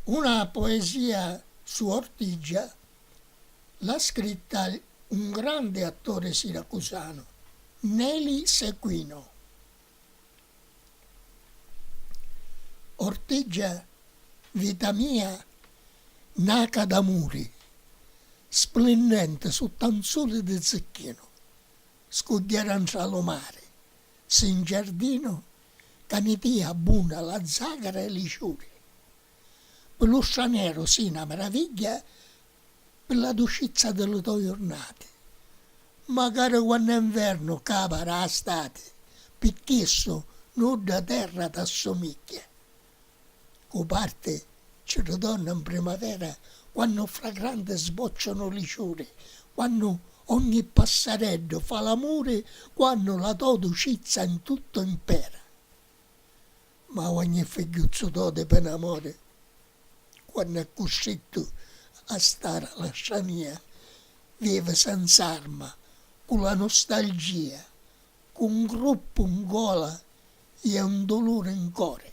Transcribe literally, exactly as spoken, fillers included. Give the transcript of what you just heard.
Una poesia su Ortigia l'ha scritta un grande attore siracusano, Neli Sequino. Ortigia, vita mia, naca d'amuri, splinnenti sutta un suli di zicchinu, scugghiera ntra lu mari, si 'n giardinu, ca ni tia buna la zagara e li ciuri. Pi lu straneru si na maravigghia, pi la ducizza di li to jurnati. Macari quannu è nvernu cava ra stati, pi chissu nudda terra t'assumigghia. Cu parti ci ritorna 'n primavera, quannu fragranti sboccianu li ciuri, quannu ogni passareddu fa l'amuri, quannu la to ducizza in tuttu impera. Ma ogni figghiuzzu to di pena mori, quannu è custrittu a stari a la strania, vivi senz'arma, cu la nustalgia, cu 'n gruppu 'n gola e un duluri 'n cori.